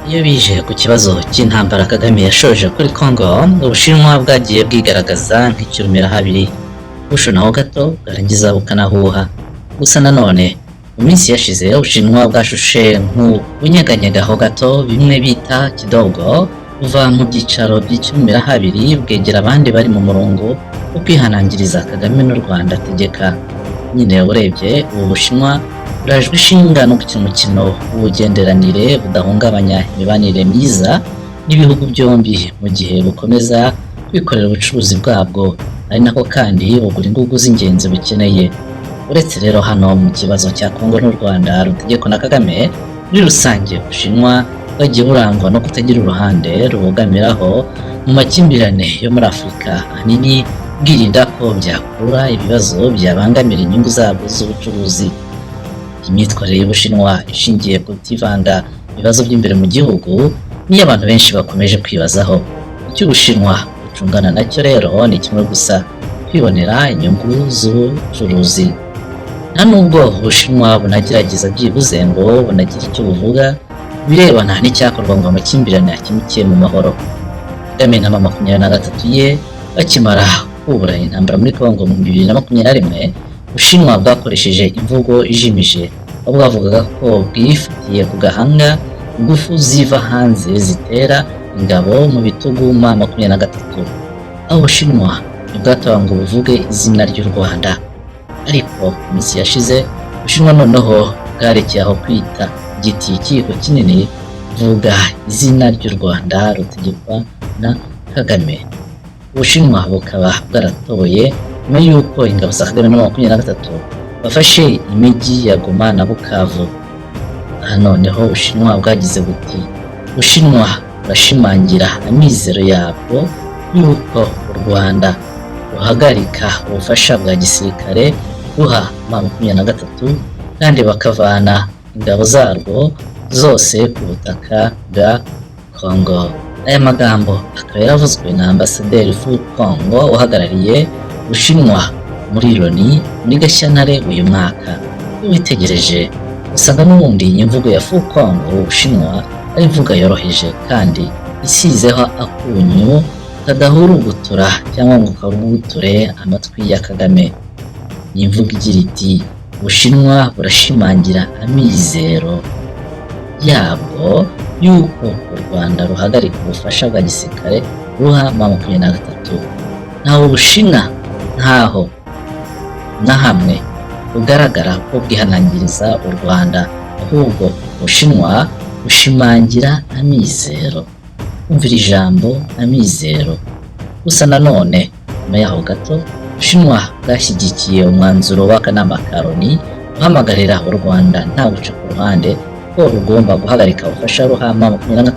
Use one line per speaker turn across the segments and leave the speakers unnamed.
Iyo bije ku kibazo cy'intambara Kagame yashoje kuri Congo, Ubushinwa bwagiye bwigaragaza nk'ikirumira habiri, bushonaho gato bwarangiza bukanahuha. Gusa nanone mu minsi yashize Ubushinwa bwashushe nk'ubunyeganyega gato, bimwe bita kidogo, buva mu byicaro by'ikirumira habiri bwegera abandi bari mu murongo wo kwihanangiriza Kagame n'u Rwanda ategeka. Nyine urebye, ubu Bushinwa burajwe ishinga no gukina umukino w'ubugenderanire budahungabanya imibanire myiza n'ibihugu byombi, mu gihe bukomeza kwikorera ubucuruzi bwabwo, ari nako kandi bugura ingugu z'ingenzi bukeneye. Uretse rero hano mu kibazo cya Congo n'u Rwanda rutegekwa na Kagame, muri rusange Ubushinwa bwagiye burangwa no kutagira uruhande rubogamiraho mu makimbirane yo muri Afurika, ahanini bwirinda ko byakurura ibibazo byabangamira inyungu zabwo z'ubucuruzi. Imyitwarire y'Ubushinwa ishingiye ku kutivanga ibibazo by'imbere mu gihugu niyo abantu benshi bakomeje kwibazaho. Icyo Ubushinwa bucungana nacyo rero ni kimwe gusa: kwibonera inyungu z'ubucuruzi. Nta nubwo Ubushinwa bunagerageza byibuze ngo bunagire icyo buvuga birebana n'icyakorwa ngo amakimbirane akemuke mu mahoro. Kagame na M23 ye bakimara kubura intambara muri Congo mu 2021, Ubushinwa bwakoresheje imvugo ijimije, aho bwavugaga ko bwifatiye ku gahanga ingufu ziva hanze zitera ingabo mu bitugu M23, aho Ubushinwa ntibwatoba ngo buvuge izina ry'u Rwanda. Ariko mu minsi yashize Ubushinwa noneho bwarekeye aho kwita igiti ikiyiko kinini, buvuga izina ry'u Rwanda rutegekwa na Kagame. Ubushinwa bukaba bwaratoboye nyuma y'uko ingabo za Kagame na 23 bafashe imijyi ya Goma na Bukavu. Aha noneho Ubushinwa bwagize buti: "Ubushinwa burashimangira amizero yabwo y'uko u Rwanda ruhagarika ubufasha bwa gisirikare ruha M23 kandi bakavana ingabo zarwo zose ku butaka bwa Congo." Aya magambo akaba yaravuzwe na Ambasaderi Fu Kong uhagarariye Ubushinwa muri Loni muri Gashyantare uyu mwaka. Iyo witegereje usanga n'ubundi imvugo ya Fu Kong w'Ubushinwa ari imvugo yoroheje kandi isizeho akunyu kadahurugutura cyangwa ngo karuguture amatwi ya Kagame. Ni imvugo igira iti: "Ubushinwa burashimangira amizero yabwo y'uko u Rwanda ruhagarika ubufasha bwa gisirikare ruha M23." Ntaho Ubushinwa, ntaho na hamwe bugaragara ko bwihanangiriza u Rwanda, ahubwo Ubushinwa bushimangira amizero. Umvira ijambo "amizero". Gusa nanone nyuma yaho gato Ubushinwa bwashyigikiye umwanzuro w'akanama ka Loni uhamagarira u Rwanda nta guca ku ruhande ko rugomba guhagarika ubufasha ruha M23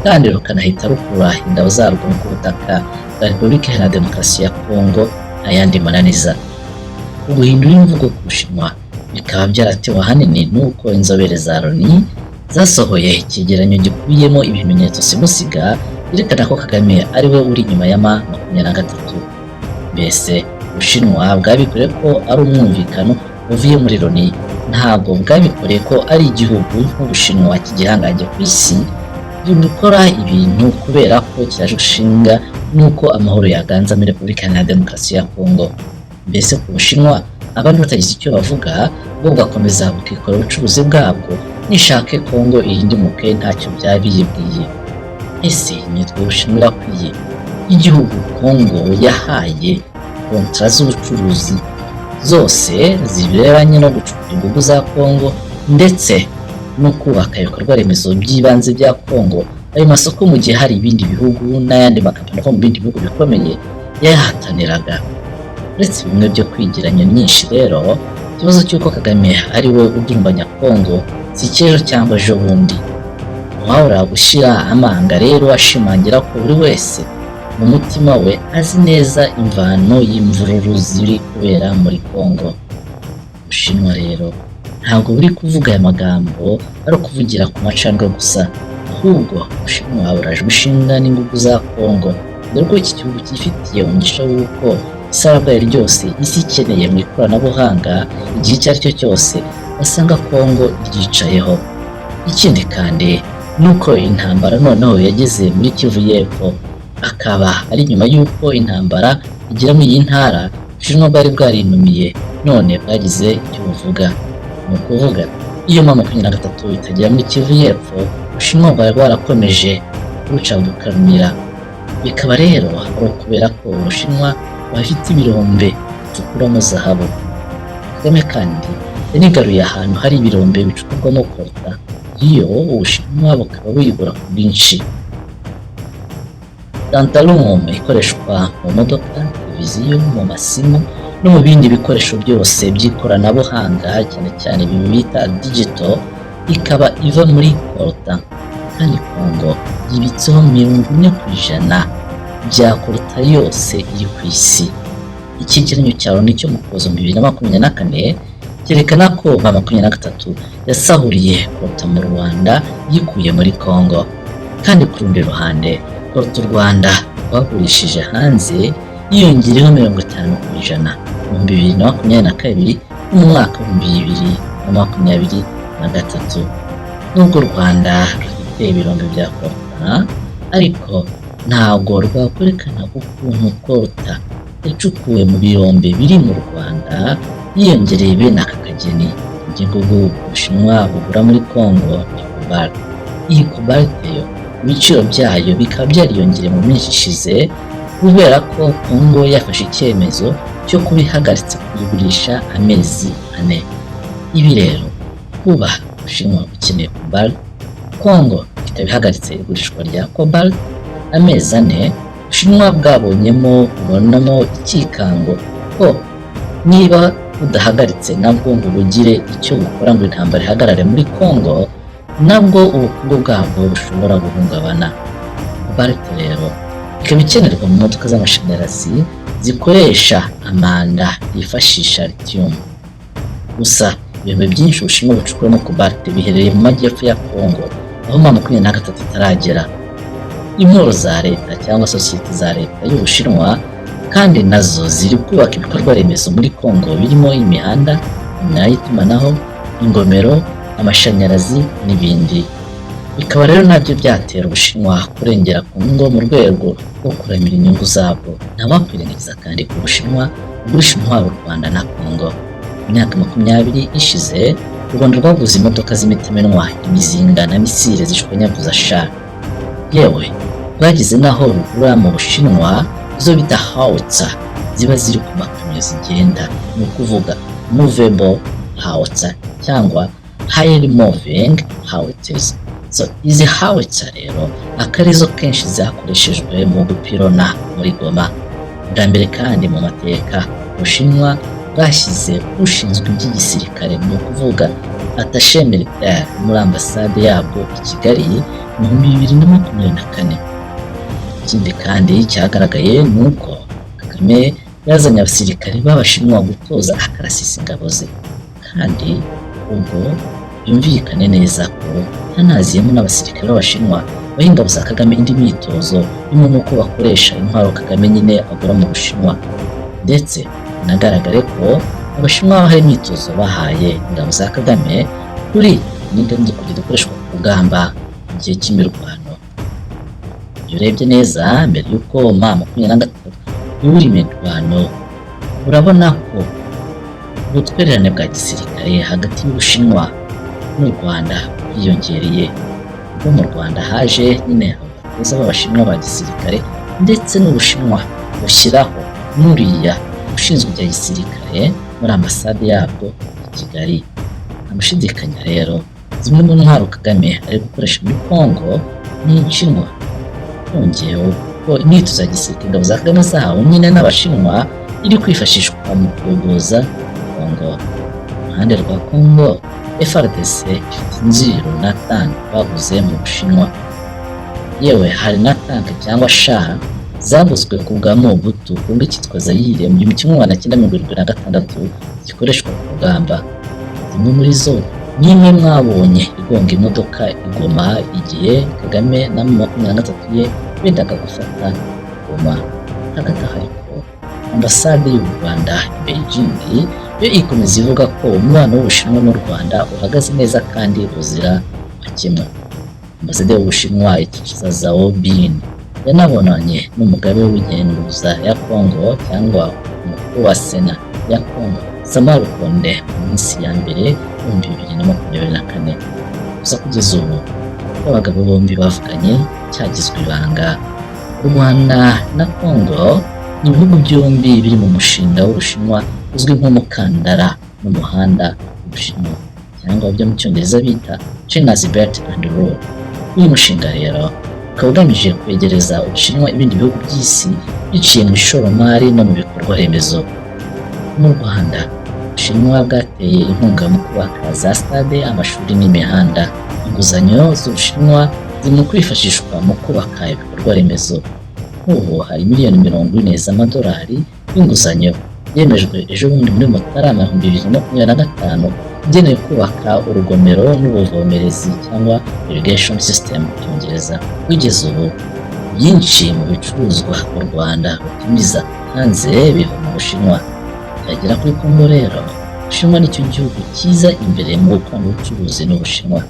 kandi rukanahita rukura ingabo zarwo ku butaka bwa Repubulika Iharanira Demokarasi ya Kongo nta yandi mananiza. Uguhindura imvugo ku Bushinwa bikaba byaratewe ahanini n'uko inzobere za Loni zasohoye icyegeranyo gikubiyemo ibimenyetso simusiga byerekana ko Kagame ari we uri inyuma ya M23. Mbese Ubushinwa bwabikoreye ko ari umwumvikano uvuye muri Loni, ntabwo bwabikoreye ko ari igihugu nk'Ubushinwa cy'igihangange ku isi gukora ibintu kubera ko kiraje gushinga n'uko amahoro yaganza muri Repubulika Iharanira Demokarasi ya Kongo. Mbese ku Bushinwa, abandi batagize icyo bavuga, bwo bugakomeza bukikora ubucuruzi bwabwo, nishake Kongo irindimuke, ntacyo byaba biyibwiye. Ese imyitwarire y'Ubushinwa irakwiye? Igihugu Kongo yahaye kontara z'ubucuruzi zose zirebanye no gucukura ingugu za Kongo ndetse no kubaka ibikorwa remezo by'ibanze bya Kongo, ayo masoko, mu gihe hari ibindi bihugu n'ayandi makampani ava mu bindi bihugu bikomeye yayahataniraga? Uretse bimwe byo kwigiranya myinshi rero, ikibazo cy'uko Kagame ari we udurumbanya Kongo si icy'ejo cyangwa ejo bundi. Uwahora gushyira amanga rero ashimangira ko buri wese mu mutima we azi neza imvano y'imvururu ziri kubera muri Kongo. Ubushinwa rero ntabwo buri kuvuga aya magambo ari ukuvugira ku macandwe gusa, ahubwo Ubushinwa buraje gushinga n'ingugu za Kongo, dore ko iki gihugu cyifitiye umugisha w'uko isarabwayi ryose isi ikeneye mu ikoranabuhanga igihe icyo ari cyo cyose basanga Kongo ryicayeho. Ikindi kandi Nuko intambara noneho yageze muri Kivu y'Epfo, akaba ari nyuma y'uko intambara igera muri iyi ntara, Ubushinwa bwari bwarinumiye none bwagize icyo buvuga. Ni ukuvuga iyo M23 itagera muri Kivu y'Epfo, Ubushinwa bwari bwarakomeje kuruca bukarumira. Bikaba rero ari ukubera ko Ubushinwa buhafite ibirombe bicukuramo zahabu. Kagame kandi yanigaruye ahantu hari ibirombe bicukurwamo coltan, iyo Ubushinwa bukaba buyigura ku bwinshi. Tantalum ikoreshwa mu modoka, televiziyo, mu masimu no mu bindi bikoresho byose by'ikoranabuhanga, cyane cyane ibi bita digital, ikaba iva muri coltan. Kandi Congo yibitseho 40% bya coltan yose iri ku isi. Icyegeranyo cya Loni cyo mu Kuboza 2024 cyerekana ko M23 yasahuriye coltan mu Rwanda yikuye muri Congo. Kandi ku rundi ruhande, coltan u Rwanda rwagurishije hanze yiyongereyeho 50% mu 2022 no mu mwaka wa 2023. Nubwo u Rwanda rufite ibirombe bya coltan, ariko ntabwo rwakwerekana ukuntu coltan yacukuwe mu birombe biri mu Rwanda yiyongereye bene aka kageni. Igihugu Ubushinwa bugura muri Congo ni cobalt. Iyi cobalt yo ibiciro byayo bikaba byariyongereye mu minsi ishize, kubera ko Congo yafashe icyemezo cyo kuba ihagaritse kuyigurisha amezi 4. Ibi rero, kuba Ubushinwa bukeneye cobalt, Congo ikaba ihagaritse igurishwa rya cobalt amezi 4, Ubushinwa bwabonyemo bubonamo ikikango ko niba budahagaritse nabwo ngo bugire icyo bukora ngo intambara ihagarare muri Congo, nabwo ubukungu bwabwo bushobora guhungabana. Cobalt rero ikaba ikenerwa mu modoka z'amashanyarazi zikoresha amanda yifashisha lithium. Gusa ibihumbi byinshi Ubushinwa bucukuramo cobalt biherereye mu majyepfo ya Congo, aho M23 itaragera. Intwaro za leta cyangwa sosiyete za leta y'Ubushinwa kandi nazo ziri kubaka ibikorwa remezo muri Congo, birimo imihanda, iminara y'itumanaho, ingomero, amashanyarazi n'ibindi. Bikaba rero nabyo byatera Ubushinwa kurengera Congo mu rwego rwo kuramira inyungu zabwo. Ntawakwirengagiza kandi ko Ubushinwa bugurisha intwaro u Rwanda na Congo. Mu myaka 20 ishize, u Rwanda rwaguze imodoka z'imitamenwa, imizinga na misile zishwanyaguza char. Yewe, rwageze n'aho rugura mu Bushinwa izo bita howitzer ziba ziri ku makamyo zigenda, ni ukuvuga movable howitzer cyangwa highly moving howitzers. So izi howitzer rero akaba arizo kenshi zakoreshejwe mu gupirona muri Goma. Bwa mbere kandi mu mateka, Ubushinwa bwashyize ushinzwe iby'igisirikare, ni ukuvuga attaché militaire, muri ambasade yabwo i Kigali mu 2024. Ikindi kandi cyagaragaye ni uko Kagame yazanye abasirikare b'Abashinwa gutoza akarasisi ingabo ze. Kandi ubwo byumvikane neza ko hanaziyemo n'abasirikare b'Abashinwa baha ingabo za Kagame indi myitozo irimo n'uko bakoresha intwaro Kagame nyine agura mu Bushinwa. Ndetse binagaragare ko Abashinwa hari imyitozo bahaye ingabo za Kagame kuri n'indi kujya ikoreshwa ku rugamba mu gihe cy'imirwano. Iyo urebye neza, mbere y'uko M23 yubura imirwano, urabona ko ubutwererane bwa gisirikare hagati y'Ubushinwa n'u Rwanda bwiyongereye, ubwo mu Rwanda haje nyine abatoza b'Abashinwa ba gisirikare, ndetse n'Ubushinwa bushyiraho n'uriya ushinzwe ibya gisirikare muri ambasade yabwo i Kigali. Ntamushidikanya rero, zimwe mu ntwaro Kagame ari gukoresha muri Congo ni Inshinwa. Yongeyeho ko imyitozo ya gisirikare ingabo za Kagame zahawe nyine n'Abashinwa iri kwifashishwa mu kuyogoza Congo. Iruhande rwa Congo, FARDC ifite inziro na tank baguze mu Bushinwa. Yewe, hari na tank cyangwa char zaguzwe ku bwa Mobutu ubwo cyitwa Zaire mu 1976 zikoreshwa ku rugamba. Zimwe muri zo ni imwe mwabonye igonga imodoka i Goma igihe Kagame na M23 ye bendaga gufata Goma. Hagati aho ariko, ambasade y'u Rwanda i Beijing yo ikomeza ivuga ko umubano w'Ubushinwa n'u Rwanda uhagaze neza kandi uzira amakemwa. Ambasaderi w'Ubushinwa i Kinshasa, Zhao Bin, yanabonanye n'umugabe w'ingenguza ya Congo cyangwa umukuru wa Sena ya Congo, Sama Lukonde, mu minsi ya mbere 2024. Gusa kugeza ubu uko abagabo bombi bavuganye cyagizwe ibanga. U Rwanda na Congo ni ibihugu byombi biri mu mushinga w'Ubushinwa uzwi nk'umukandara n'umuhanda w'Ubushinwa, cyangwa ibyo mu Cyongereza bita China's Belt and Road. Uyu mushinga rero ukaba ugamije kwegereza Ubushinwa ibindi bihugu by'isi biciye mu ishoramari no mu bikorwa remezo. Mu Rwanda, Ubushinwa bwateye inkunga mu kubaka za stade, amashuri n'imihanda. Inguzanyo z'Ubushinwa zirimo kwifashishwa mu kubaka ibikorwa remezo. Nk'ubu hari miliyoni 40 z'amadolari y'inguzanyo yemejwe ejo bundi muri Mutarama 2025, igenewe kubaka urugomero n'ubuvomerezi cyangwa irrigation system mu Cyongereza. Kugeza ubu byinshi mu bicuruzwa u Rwanda rutumiza hanze biva mu Bushinwa. Byagera kuri Congo rero, Ubushinwa nicyo gihugu kiza imbere mu gukorana ubucuruzi n'Ubushinwa.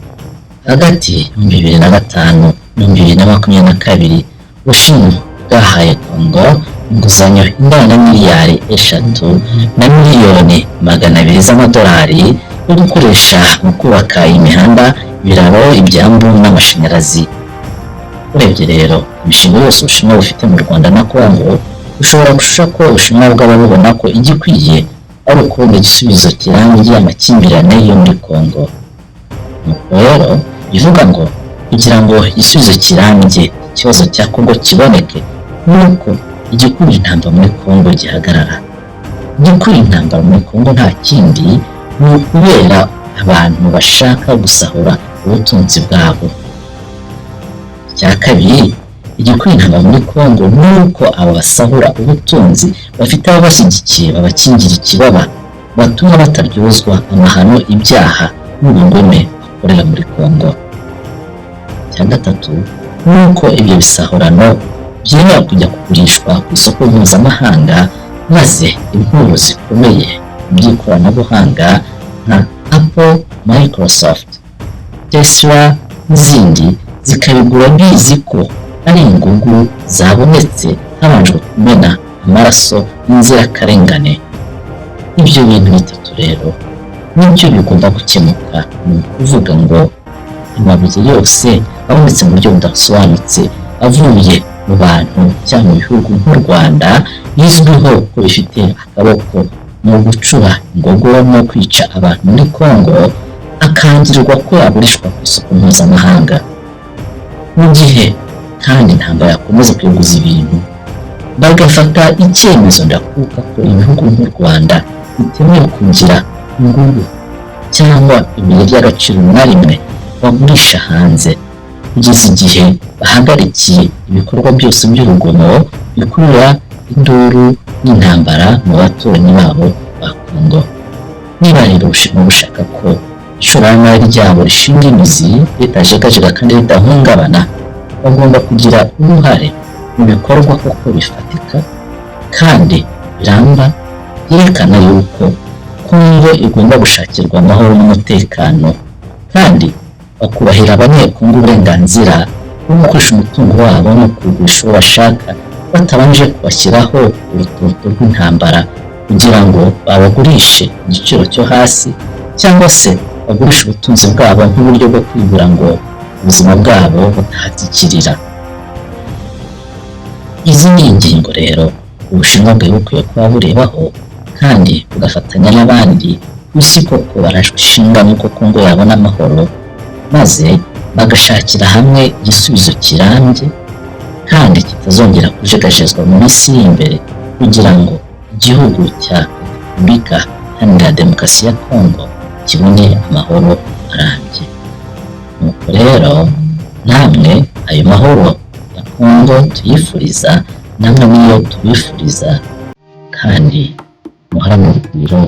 Hagati 2005 na 2022, Ubushinwa bwahaye Congo inguzanyo ingana na miliyari 3 na miliyoni 200 z'amadolari yo gukoresha mu kubaka imihanda, ibiraro, ibyambu n'amashanyarazi. Urebye rero imishinga yose Ubushinwa bufite mu Rwanda na Congo, ushobora gushusha ko Ubushinwa bwaba bubona ko igikwiye ari ukubona igisubizo kirambye amakimbirane yo muri Congo. Nuko rero bivuga ngo kugira ngo igisubizo kirambye ikibazo cya Congo kiboneke, ni uko igikura intambara muri Congo gihagarara. Igikura intambara muri Congo nta kindi, ni ukubera abantu bashaka gusahura ubutunzi bwabo. Icya kabiri, igikura intambara muri Congo ni uko aba basahura ubutunzi bafite ababashyigikiye babakingira ikibaba, batuma bataryozwa amahano, ibyaha n'ubugome bakorera muri Congo. Icya gatatu ni uko ibyo bisahurano byemera kujya kugurishwa ku isoko mpuzamahanga, maze inkuru zikomeye mu by'ikoranabuhanga nka Apple, Microsoft, Tesla n'izindi zikabigura bizi ko ari ingugu zabonetse habanje kumena amaraso y'inzirakarengane. Ibyo bintu bitatu rero nibyo bigomba gukemuka. Ni ukuvuga ngo amabuye yose abonetse mu buryo budasobanutse avuye mu bantu cyangwa mu bihugu nk'u Rwanda bizwiho ko bifite akaboko mu gucura ingogo no kwica abantu muri Congo, akangirwa ko yagurishwa ku isoko mpuzamahanga. Mu gihe kandi intambara yakomeza kuyogoza ibintu, bagafata icyemezo ndakuka ko ibihugu nk'u Rwanda bitemewe kugira ingugu cyangwa ibuye ry'agaciro na rimwe bagurisha hanze kugeza igihe bahagarikiye ibikorwa byose by'urugomo bikurura induru n'intambara mu baturanyi babo ba Congo. Niba rero Ubushinwa bushaka ko ishoramari ryabo rishinga imizi ritajegajega kandi ridahungabana, bagomba kugira uruhare mu bikorwa koko bifatika kandi biramba byerekana yuko Kongo igomba gushakirwa amahoro n'umutekano, kandi bakubahira Abanyekongo uburenganzira bwo gukoresha umutungo wabo no kuwugurisha uwo bashaka batabanje kubashyiraho urututu rw'intambara kugira ngo babagurishe igiciro cyo hasi, cyangwa se bagurishe ubutunzi bwabo nk'uburyo bwo kwibura ngo ubuzima bwabo butahatikirira. Izi ni ingingo rero Ubushinwa bwari bukwiye kuba burebaho kandi bugafatanya n'abandi ku isi koko barajwe ishinga n'uko Kongo yabona amahoro, maze bagashakira hamwe igisubizo kirambye kandi kitazongera kujegajezwa mu minsi iri imbere, kugira ngo igihugu cya Repubulika Iharanira Demokarasi ya Kongo kibone amahoro arambye. Nuko rero namwe ayo mahoro ya Kongo tuyifuriza, namwe niyo tubifuriza, kandi muharanire urugwiro.